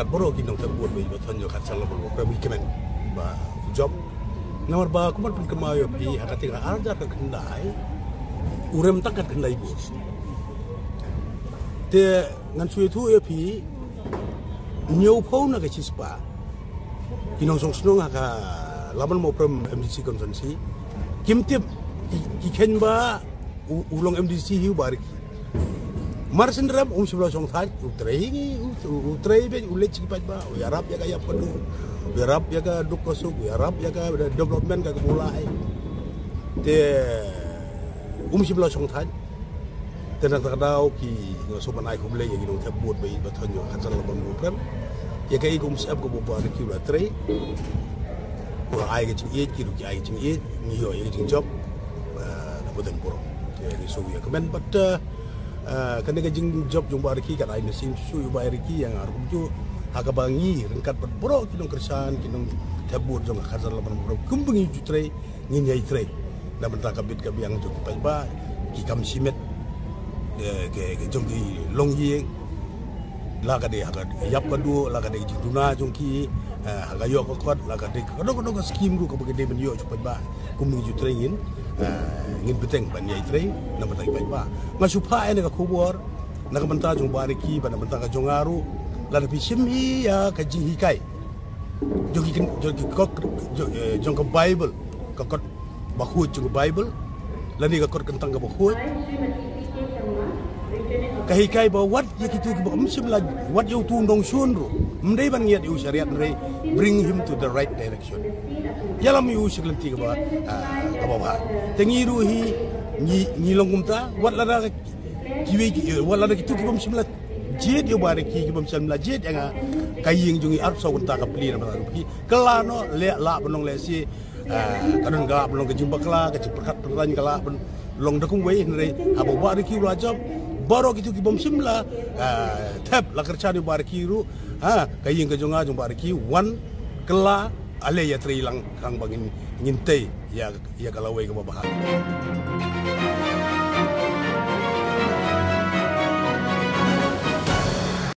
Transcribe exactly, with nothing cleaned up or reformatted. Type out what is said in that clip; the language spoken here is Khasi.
Baroh ki nongthep vote ba i ba thon ïa ka khadsan laban ba u prem i kmen ba u jop. Namar ba kumba pynkynmaw ïa phi ha ka tieng ar hajar khatkhyndai u rem tang khatkhyndai vote. Te ngan shu ïathuh ïa phi, hynñiewphew na ka shispah ki nongshong shnong ha ka laban ba u prem M D C constituency kim tip ki, ki kheiñ ba u, u long M D C hi u Bah Ricky. Mar shen rem um shym la shong thait, u trei hi, u, u, u trei beit, u leit sha ki paidbah, u ïarap ïa ka ïap ka duh, u ïarap ïa ka duk ka suk, u ïarap ïa ka development ka kaba u lah ai. Te um shym la shong thait. Te na kata ka daw ki, nga sngewbha ban ai khublei ïa ki nongthep vote ba i ba thon ïa ka khadsan laban ba u prem. Ïa kaei ka umsyep kaba u Bah Ricky u la trei. U la ai ka jingïeit, ki ruh ki ai ka jingïeit, ngi ïoh ïa ka jingjop. Eh, na ka bynta baroh. Te ngi shu ïa kmen bad, eh, eh, kane ka jingjop jong u Bah Ricky kan ai mynsiem shuh shuh ïa u Bah Ricky, ïa nga ruh kumjuh. Ha kaba ngi ryngkat bad baroh ki nongkyrshan, ki nongthep vote jong ka khadsan laban ba u prem, kumba ngi ju trei, ngin ïai trei na bynta ka bit ka biang jong ki paidbah, ki kam shimet, eh, ki, ki jong ki longïing, la ka dei ha ka ïap ka duh, la ka dei ka jingduna jong ki, eh, ha ka ïoh ka kot, la ka dei kano kano ka skim ruh kaba ki dei ban ïoh jong ki paidbah. Kum ngi ju trei ngin, eh, ngin bteng ban ïai trei na bynta ki paidbah. Nga shu phah ïa kane ka khubor na ka bynta jong u Bah Ricky bad na bynta ka jong nga ruh, lada phi shim hi ïa ka jinghikai jong ki kyn-, jong ki kot, jong, eh, jong ka Baibl, ka kot bakhuid jong ka Baibl, lane ka kot kyntang kaba khuid. Ka hikai ba wat ïa kito kiba ym shym la, wat ïa uto u nongshun ruh, ym dei ban ngiat ïa u sha riat, hynrei bring him to the right direction. Ïalam ïa u sha ka lynti kaba, ah, kaba bha. Te ngi ruh hi, ngi, ngi long kumta, wat lada kiwei ki, wat lada kito ki bym shym la jied ïa u Bah Ricky, ki bym shym la jied ïa nga, ka ïing jong ngi arphew saw kynta ka plie na bynta ruh phi. Ka lah noh, leh lah ban long lehse, ah, ka don ka lah ban long ka jingbakla, ka jingpyrkhat pyrkhat ka lah ban long da kumwei, hynrei haba u Bah Ricky u la jop, baroh kito ki bym shym la, ah, thep la kyrshan ïa u Bah Ricky ruh, ha, ka ïing ka jong nga jong u Bah Ricky, wan kylla, ale ïatrei lang khnang ba ngin, ngin tei ïa, ïa ka lawei kaba bha.